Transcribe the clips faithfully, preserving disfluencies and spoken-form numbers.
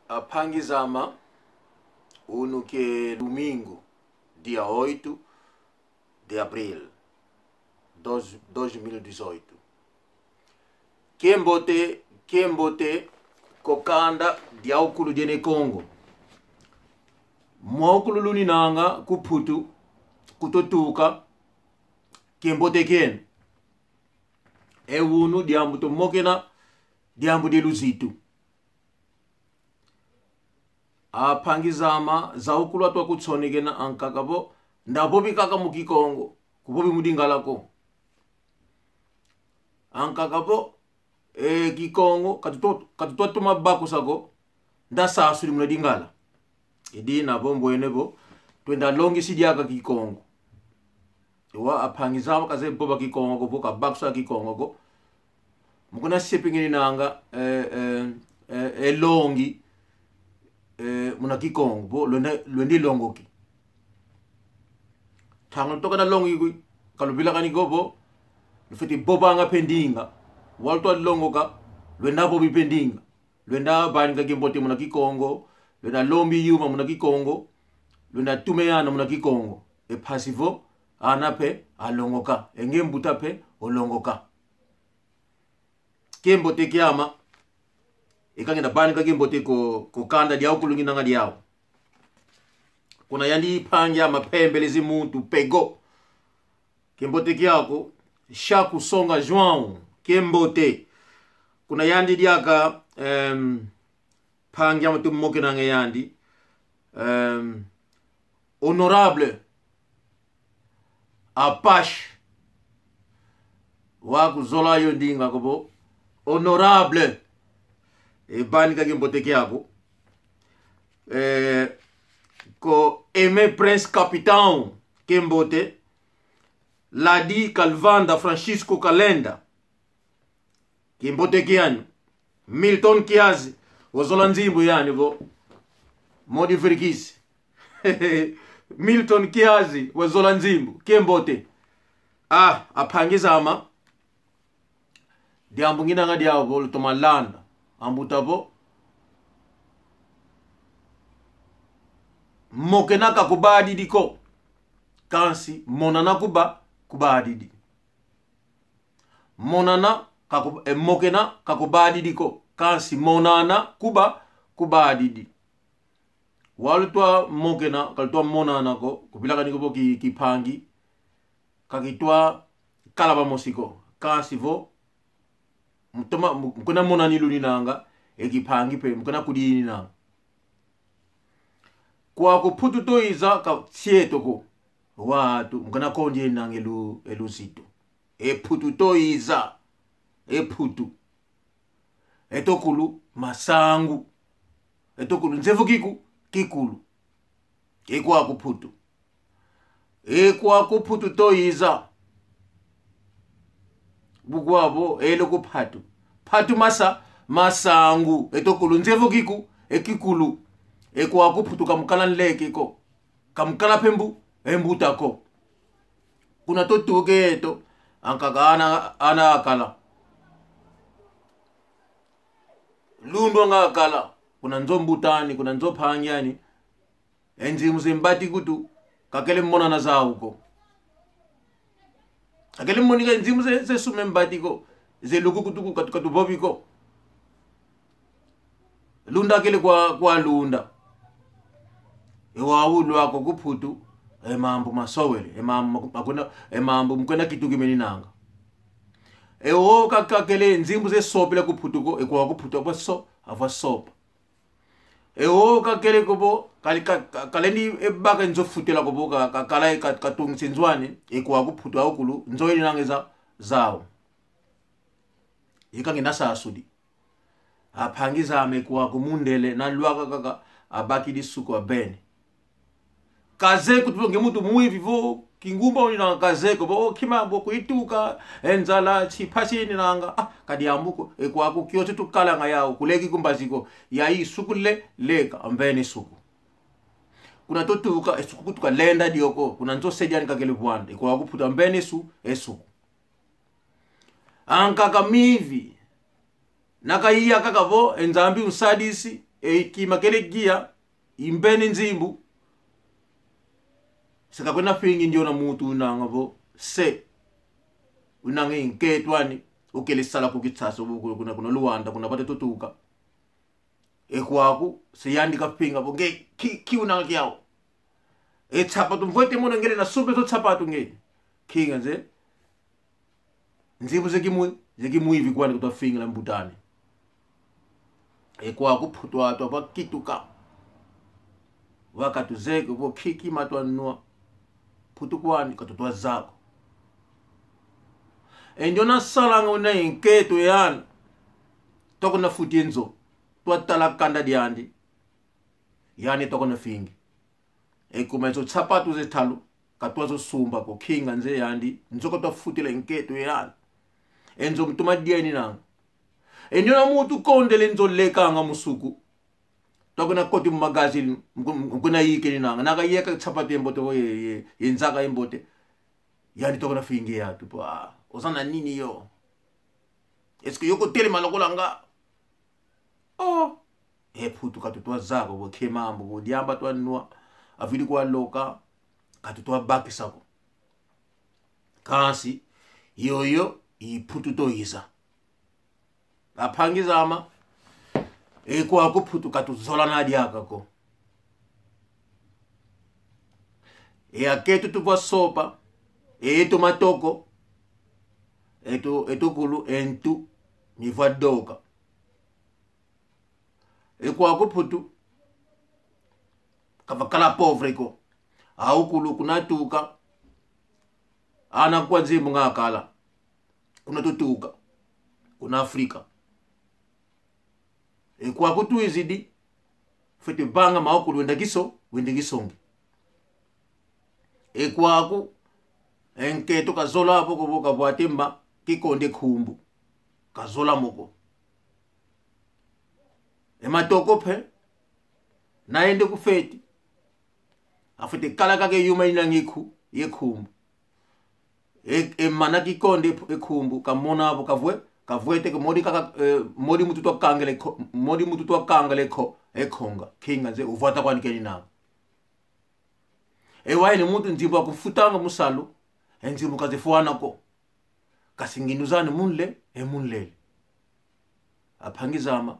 Ampangi zama, unu ke domingo, dia oito de abril, dois, dois mil e dezoito. Kiambote, kiambote, ko kanda diaukulu dia ne Kongo. Mwaukulu luninanga ku Mputu, kutotuka, kiambote kieno. E unu diambu tumokena, diambu dia luzitu. Ampangi zama, zaukulu atwa kutsonekena ankaka vo, nda vovi kaka mu Kikongo, kuvovi mu Lingala ko. Ankaka vo, e, Kikongo, katutwa, katutwa toma bakusa ko, nda sasudi muna Lingala. I dina vo mbwene vo, twenda longisi diaka Kikongo. Wa ampangi zama kazeye vova Kikongo ko, vo kabakusa Kikongo ko. Mu kuna sepingininanga, eh, eh, eh, e longi, eh, muna Kikongo, vo lwenda, lwendi longoki. Ntangu lutokana longoki, kaluvilakani ko vo, lufwete vovanga mpe ndinga. Walutwa longoka, lwenda vovi mpe ndinga. Lwenda vanika kiambote muna Kikongo, lwenda lombi yuma muna Kikongo, lwenda tume ana muna Kikongo. E mpasi vo, ana mpe alongoka, e nge mbuta mpe olongoka. Kiambote kiama, e ka ngina vanika kiambote ko, ko kanda diaukulu nginanga diau. Kuna yandi mpangi ama Pembelezi Muntu Pego. Kiambote kiaku, Chaco Songa João, kiambote. Kuna yandi diaka, em, mpangi ama tumokenanga yandi, em, Honorable Apache. Wakuzola yo ndinga ko vo, Honorable. E vanika kiambote kiaku. Eh, ko Aimé Prince Capitão, kiambote. Ladi Kalvanda Francisco Kalenda, kiambote kiani. Milton Kiazi, wazola nzimbu yani vo, Modi Virgis. Milton Kiazi, wazola nzimbu, kiambote. Ah, ampangi zama. Diambu nginanga diau vo lutoma landa. Ambuta vo, mokena ka kubadidi ko. Kansi monana kuba, kubadidi. Monana ka ku-, eh, mokena ka kubadidi ko. Kansi monana kuba, kubadidi. Walutwa mokena, kalutwa monana ko, kuvilakani ko vo ki-, kimpangi, kakitwa kala vamosi ko. Kansi vo, mutoma, mu-, mukuna monani luninanga, e kimpangi mpe, mukuna kudininanga. Kwaku Mputu twiza ka sieto ko. Watu, mukuna kondienanga e lu-, e luzitu. E Mputu twiza. E Mputu. Eto kulu masangu. Eto kulu nzevu kiku, kikulu. E kwaku Mputu. E kwaku Mputu twiza. Bukwabo, elo ku Mputu. Mputu masa, masangu. Eto kulu nzevu kiku, e kikulu. E kwaku Mputu ka mukala nleke ko. Ka mukala mpe mbu-, e mbuta ko. Kuna tutuka eto, ankaka ana, ana akala. Lundu anga akala, kuna nzo mbuta ani, kuna nzo mpangi ani. E nzimbu ze mbati kutu, kakele monana zau ko. Kakele monika e nzimbu ze, ze sume mbati ko, ze luku kutu ku katu-, katuvovi ko. Lunda kele kwa, kwa lunda. E wau lwaka ku Mputu, e mambu masowele, e mambu maku-, makwenda, e mambu mukwenda kituki meninanga. E wo ka-, kakele nzimbu ze sopela ku Mputu ko, e kwaku Mputu ava so-, ava sopa. E wo kakele ko vo, kali-, ka-, ka-, kalendi e baka nzo futela ko vo, ka-, ka-, kala e ka-, katungisi nzo ani, e kwaku Mputu aukulu, nzo eninanga za, zau. I ka ngina sasudi. Ampangi zame kwaku mundele, na lwaka kaka, abakidi suku avene. Kazeye ko vo nge muntu mwivi vo, kingumba uninanga kazeye ko vo, o, kima vo kwituka, e nzala, chipasi eninanga, ah, ka diambu ko, e kwaku kiochi tukalanga yau, kuleki ku mbazi ko, yayi suku le, leka, amvene suku. Kuna tutuka, e suku kutu kalenda dio ko, kuna nzo se diani kakele vwanda, e kwaku Mputu amvene su-, e suku. Ankaka mivi. Na kaiya kaka vo, e Nzambi unsadisi, E kima kele gia, imbeni nzimbu. Se ka kwena fingi ndiona muntu unanga vo se, unanga inkento ani, ukele sala ku Kinshasa, kuna, kuna, kuna Luanda, kuna vata tutuka. E kwaku, se yandi kafinga vo nge, ki, ki unanga kiau. E sapatu mvwete mono ngele na sumpe so sapatu nge. Kinga nze. Nzimbu ze kimwi-, ze kimwivi kwani kutwa fingila mbuta ani. E kwaku Mputu atwa va kituka. Wa katuzeye ko vo kiki matwa nwa. Mputu kwani katutwa zaya ko. E ndiona salanga una inkento yani. Toko na futi nzo. Twatala kanda diandi. Yani toko na fingi. E kuma ezo sapatu ze ntalu, katwa zo sumba ko kinga nze yandi, nzo katwa futila inkento yani. E nzo mutoma dieni nanga. E ndiona muntu kondele nzo lekanga musuku. Toko na koti mu magazini, mku-, mku-, mkuna yikeni nanga. Naka yeka sapatu ye mbote, ye, ye, ye nzaka ye mbote. Yani toko na fingi yatu po. Ah, oza na nini yo? Est-ce que yo kotelema lokola nga? Oh. E Mputu katutwa zaya ko vo ke mambu vo diamba twanwa, avili kwa loka, katutwa bakisa ko. Kansi, yoyo, i Mputu toyiza. Ampangi zame, e kwaku Mputu katuzolana diaka ko. E akento tuvwa sopa, e eto matoko, eto, eto kulu, e ntu, mivwa doka. E kwaku Mputu, kavakala pauvre ko. Au kulu kuna tuka, ana kwa nzimbu nga kala. Kuna tutuka. Kuna Afrika. E kwaku twizidi, fwete vanga mau kulu wenda kiso-, wenda kisongi. E kwaku, e nkento kazola vo ko vo kavwate ma, kikonde kumbu. Kazola mo ko. E matoko mpe, na yende ku feti. Afwete kala kaka e yuma inanga e ku-, ye kumbu. E, e mana kikonde e kumbu, kamona vo kavwe-, kavwete ke modi kaka, eh, modi muntu twakangele ko-, modi muntu twakangele ko, e konga, kinga nze uvwata kwani keni nanga. E wau ni muntu nzimbu akufutanga mu salu, e nzimbu kazifwana ko. Kasi ngindu zani mu nle-, e mu nlele. Ampangi zame.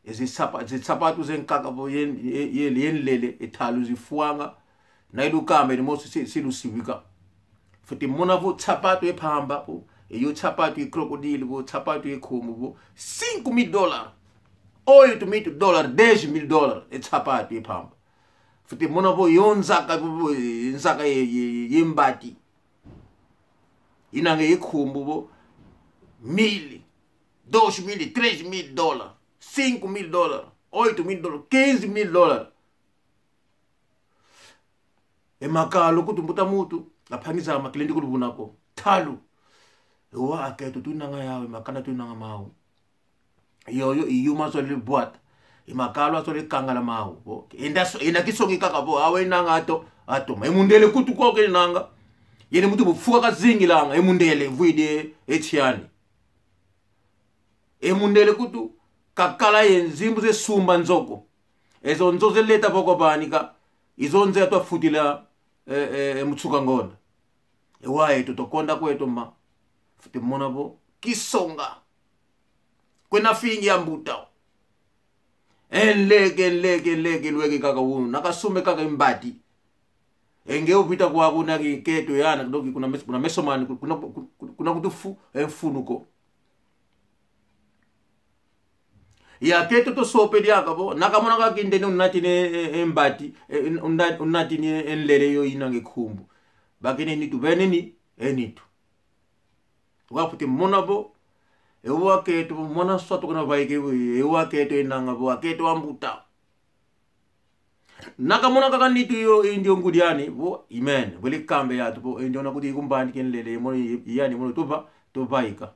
Ezi sapa-, zi sapatu ze nkaka vo ye n-, ye, ye, ye nlele, e ntalu zifwanga. Na ilu kamba, ni mosi si, si lusivika. Fwete mona vo sapatu ye mpamba vo, e yo sapatu ye crocodile vo, sapatu ye kumbu vo, cinco mil dólares. Oito mil dólares, dez mil dólares, e sapatu ye mpamba. Fwete mona vo yo nzaka vo, vo, nzaka ye, ye, ye, ye mbati. Inanga ye kumbu vo, mil, dois mil, três mil dólares, cinco mil dólares, oito mil dólares, quinze mil dólares. E makalu kutu mbuta muntu, ampangi zame, kilendi kuluvuna ko. Ntalu. E wau akento tunanga yau, e makanda tunanga mau. Yoyo i yuma azolele vwata. I makalu azolele kangala mau. Vo, enda so-, enda kisongi kaka vo, awe nanga ato, ato. Ma e mundele kutu ko kenanga. Yandi muntu bufuka kazingilanga, e mundele, vwidi, e tiani. E mundele kutu, kakala ye nzimbu ze sumba nzo ko. Ezo nzo ze leta vo ko vanika, izo nze atwa futila, e, e, e, mutsuka ngonda. E wau eto tukonda kweto ma. Fwete mona vo, kisonga. Kwena fingi ambuta. E nleke, nleke, nleke, lweke kaka unu. Na kasumbe kaka e mbati. E nge upita kwaku na kinkento yana, kidoki kuna mes-, kuna meso mani, kuna, kuna, kuna kutufu, e mfunu ko. Ya akento tusope diaka vo, na kamona kaka kindeni unatini e, e, e mbati, e, una-, unatini e nlele yo inanga e kumbu. Bakene nitu, vene ni, e nitu. Wau fwete mona vo, e wau akento vo, mwana nswa tukana vaike vo, e wau akento enanga vo, akento ambuta. Na kamona kaka nitu yo, e ndio ngudi ani, vo, amen. Vwele kamba yatu vo, e ndiona kuti ikumbandi ke nlele, mono, yani, mono tuva, tuvaika.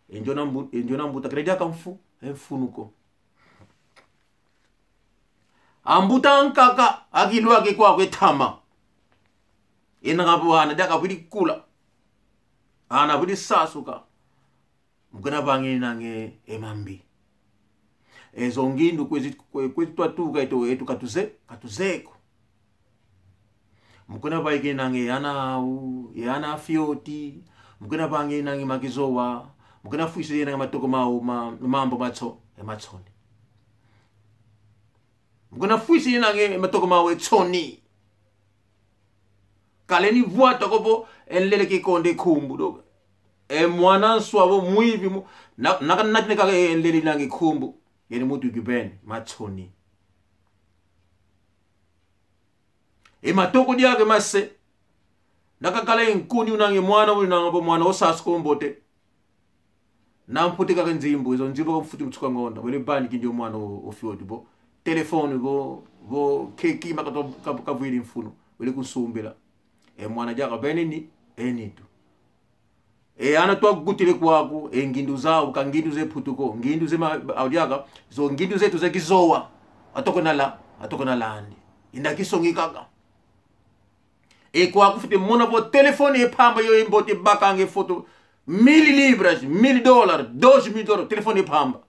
E ndiona mbu-, e ndiona mbuta, kele diaka mfu-, e mfunu ko. Ambuta ankaka, akilwake kwaku e ntama. Enanga vo ana diaka vwidi kula. Ana vwidi sasuka. Mukena vangi nanga e mambi. Ezo ngindu kwezi, kwe-, kwezi twatuka eto, eto katuze-, katuzeko. Mu kuna vaikeninanga e ana au, e ana afioti, mu kuna vangeninanga e makizowa, mu kuna fwiseninanga e matoko mau ma, mambu ma nso-, e ma nsoni. Mu kuna fwiseninanga e matoko mau e nsoni. Kala ni vwata ko vo e nlele ke konda e nkumbu do. E mwana nswa vo mwivi mu-, na, na, na, na, ka e nlele nanga e nkumbu. Yandi muntu kibeni, ma nsoni. E matoko diaka mase. Na kakala e nkuni unanga e mwana, unanga vo mwana o sasi ko mbote. Na mfuti kaka nzimbu, ezo nzimbu kamfuti mu nsuka ngonda. Wele vani kindi o mwana o, o fioti vo. Telefone vo, vo keki maka to, ka, kavwidi mfunu. Wele kunsumbila. E mwana diaka veni ni, e nitu. E ana twagutile kwaku, e ngindu zau, ka ngindu ze Mputu ko, ngindu ze ma-, au diaka, zo ngindu zetu ze kizowa. Atoko na la-, atoko na landi. Inda kisongi kaka. E kwaku fwete mona vo telefone e mpamba yo e mbote bakanga e foto. Mil libras, mil dólares, dois mil dólares, telefone e mpamba.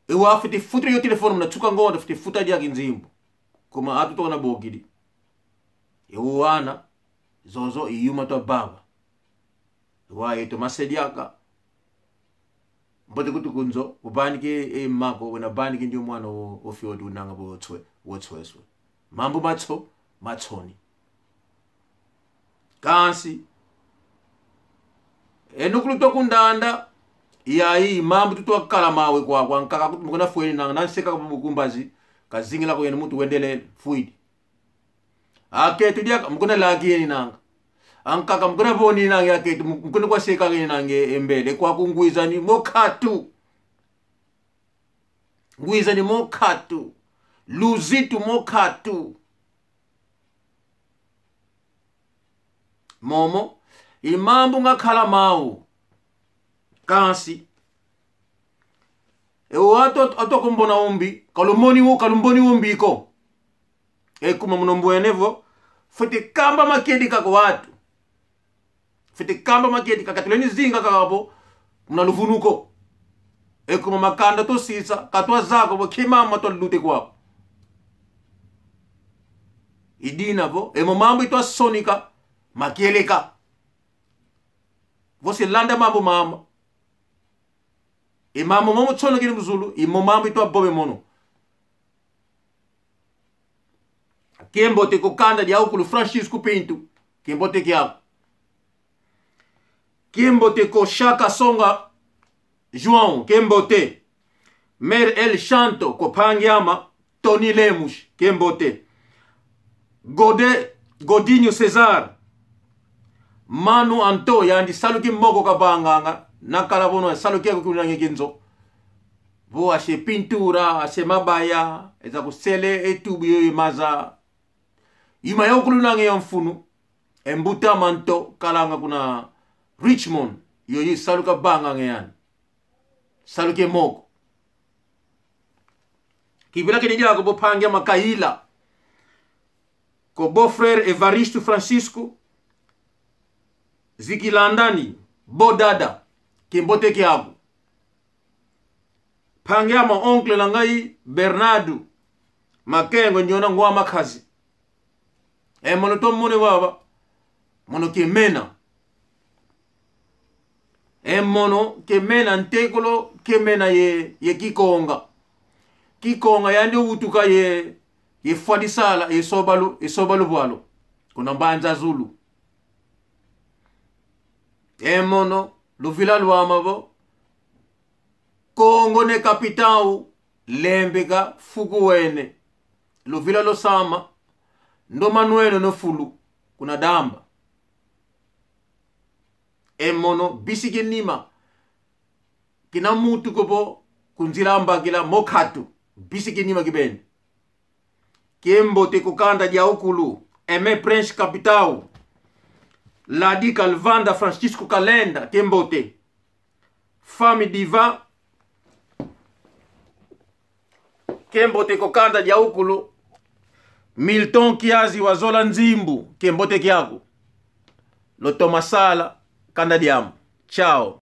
E wau fwete futa yo telefone muna nsuka ngonda, fwete futa diaka nzimbu. Kuma atu toko na bokidi. E wana, zozo i yuma twavava. Wa yeto mase diaka. Mbote kutu kunzo, uvanike e mako, wena vanike ndi o mwana o, o fioti unanga vo tswe, vo tsweswe. Mambu ma nso-, ma nsoni. Kansi, e nukulu twa kundanda, yayi mambu tutwa kala mawe kwa, kwa nkaka kutu mukuna fweni nanga, na nseka kwa bukumbazi, kazingila ko yeno muntu wendelele, fwidi. Akento diaka, mukuna laki yeni nanga. Ankaka mukuna voni nanga akento, mu-, mukuna kwa seka yeni nanga e mbele, kwa kungwizani mo nkatu. Ngwizani mo nkatu. Luzitu mo nkatu. Momo, i mambu ngakala mau. Kansi. E o atu, atu, atu kumbona umbi, kalumboni u-, kalumboni umbi ko. E kuma mono mbwene vo, fwete kamba makedika kwa atu. Fwete kamba makedika, katuleni zinga kaka vo, muna luvunu ko. E kuma makanda tusisa, katwazaya ko vo, ke mama twalute kwako. I dina vo, e mo mambu itwasonika, makieleka. Vo se landa mambu mama. E mambu momo tsonekene mu zulu, i mo mambu itwavove mono. Kiambote ko kanda diaukulu Francisco Pinto, kiambote kiaku. Kiambote ko Shaka Songa João, kiambote. Mer El Shanto ko mpangi ama, Tony Lemos, kiambote. Gode, Godinho Cesar, Manu Anto, yandi salu kimoko kavanganga, nakala vono salu kiaku kiunange kinzo. Vo ase pintura, ase mabaya, eza kusele e tubu yo maza. Yuma yaukulu nange ya mfunu, e mbuta ama Anto, kalanga kuna Richmond, yoyi salu kavanganga yani. Salu kimoko. Kivila kidi diaku vo mpangi ama Kaila. Ko beau-frère Evaristo Francisco. Zikilandani, vo dada, kiambote kiaku. Mpangi ama oncle na ngai, Bernardo Makengo, nyona ngwa makazi. E mono tumone vava, mono kiamena. E mono kiamena ntekolo, kiamena ye, ye Kikonga. Kikonga yandi utuka ye, ye Fwadisala, ye Sobalu, ye Sobalu vwalo. Kuna Mbanza Zulu. E mono, luvila lwama vo, Kongo ne kapitau, lembeka fuku wene. Luvila lwasama, ndo manweno no fulu, kuna Damba. E mono, bisiki nima. Kina mutu ko vo, kunzila mbakila, mo nkatu. Bisiki nima kibeni. Kiambote ko kanda diaukulu, Aimé Prince Capitão, Ladi Calvanda, Francisco Calenda, kiambote. Fami Diva, kiambote ko kanda diaukulu, Milton Kiazi wa Zola Nzimbu, kiambote kiaku. Lutoma sala, kanda diamu. Tchau.